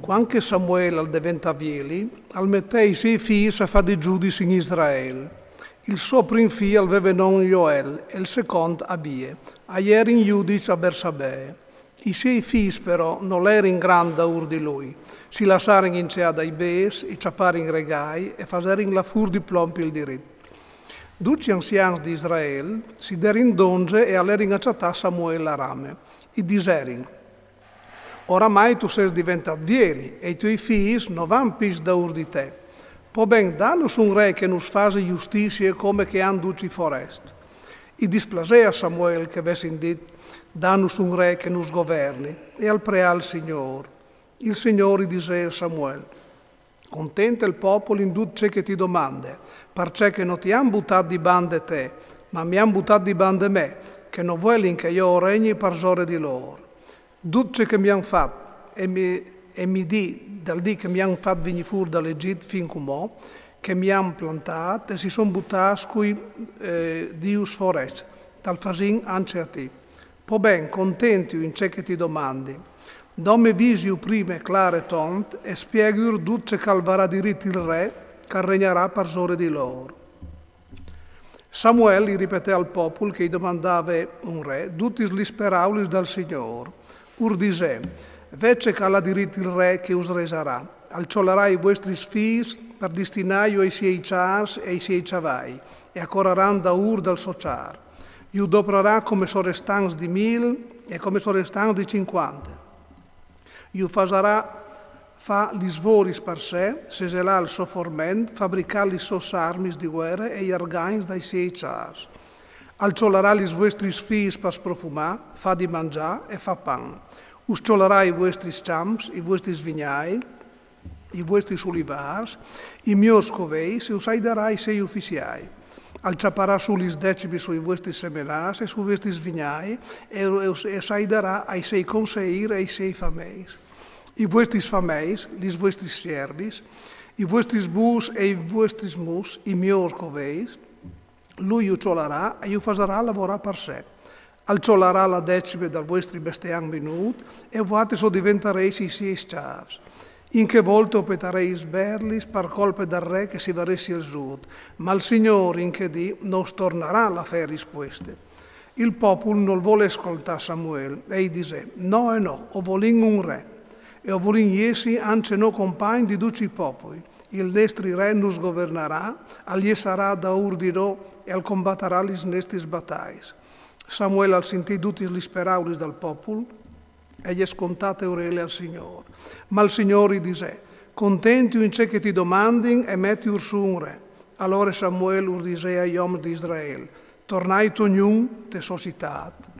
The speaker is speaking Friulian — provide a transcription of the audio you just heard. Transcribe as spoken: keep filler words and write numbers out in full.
Cuant che Samuel al deventà vieli, al metè i siei fîs a fâ di judis in Israel. Il so prin fi al veve non Joel e il secont Abie. A jerin judiçs a Bersabee. I siei fîs però nol erin grant daûr di lui. Si lassarin inceâ dai bêçs, i cjaparin regâi e faserin lafûr di plomb il dirit. Ducj i anzians di Israel si derin dongje e a lerin a cjatâ Samuel a Rame. I diserin: Oramai tu sês deventât vieli e i tiei fîs no van pis daûr di te. Po ben, danus un re che nus fasi justizie come che a àn ducj i forescj. I displasè a Samuel che a vessin dit: Danus un re che nus governi. E al preà il Signôr. Il Signôr i disè a Samuel: Contente il popul in dut ce che ti domande, parcè che no ti àn butât di bande te, ma mi àn butât di bande me, che no vuelin che jo o regni parsore di lôr. Dut ce che mi àn fat, e mi, e mi dì, dal dì che mi àn fat vignî fûr dal Egjit fin cumò, che mi àn plantât e si son butâts cui eh, dius forescj, tal fasìn ancje a ti. Po ben, contentiur in ce che ti domandi. Dome visiur prime clâr e tont e spieghiur dut ce che al varà dirit il re, che al regnarà parsore di lôr. Samuel i ripeté al popul che i domandave un re dutis lis peraulis dal Signôr. Ur disè: Ve ce che al à dirit il re che us resarà. Al cjolarà i vuestris fîs par distinâju ai siei cjârs e ai siei cjavai, e a coraran daûr dal so cjar. Ju doprarà come sorestants di mil e come sorestants di cincuante. Ju fasarà fâ lis voris par se, seselâ il so forment, fabricâ lis sôs armis di vuere e i argagns dai siei cjars. Al cjolarà lis vuestris fîs par sprofumâ, fâ di mangjâ e fâ pan. Us cjolarà i vuestris cjamps, i vuestris vignâi, i vuestris ulivârs, i miôrs coveis e us ai darà ai siei ufiziâi. Al cjaparà sù lis decimis sui vuestris semenâts e sui vuestris vignâi e, e, e us ai darà ai siei conseîrs e ai siei fameis. I vuestris fameis, lis vuestris siervis, i vuestris bûs e i vuestris mus, i miôrs coveis, lui ju cjolarà e ju fasarà lavorâ par se. Al cjolarà la decime dal vuestri bestiam minût e vuatris o diventarês i siei cjâfs. In chê volte o petarês berlis par colpe dal re che si varè sielzût, ma il Signôr in chê dì no us tornarà la fé rispueste. Il popul nol volè scoltâ Samuel e i disè: No e no, o volìn un re. E o volìn jessi ancje nô compagn di ducj i popui. Il nestri re nus governarà, al jessarà daûr di nô e al combatarà lis nestris batais. Samuel al sintì dutis lis peraulis dal popul e jes contà te urele al Signôr. Ma il Signôr i disè: Contentiur in ce che ti domandin e metiur sù un re. Alore Samuel ur disè ai oms di Israel: Tornait ognun te sô citât.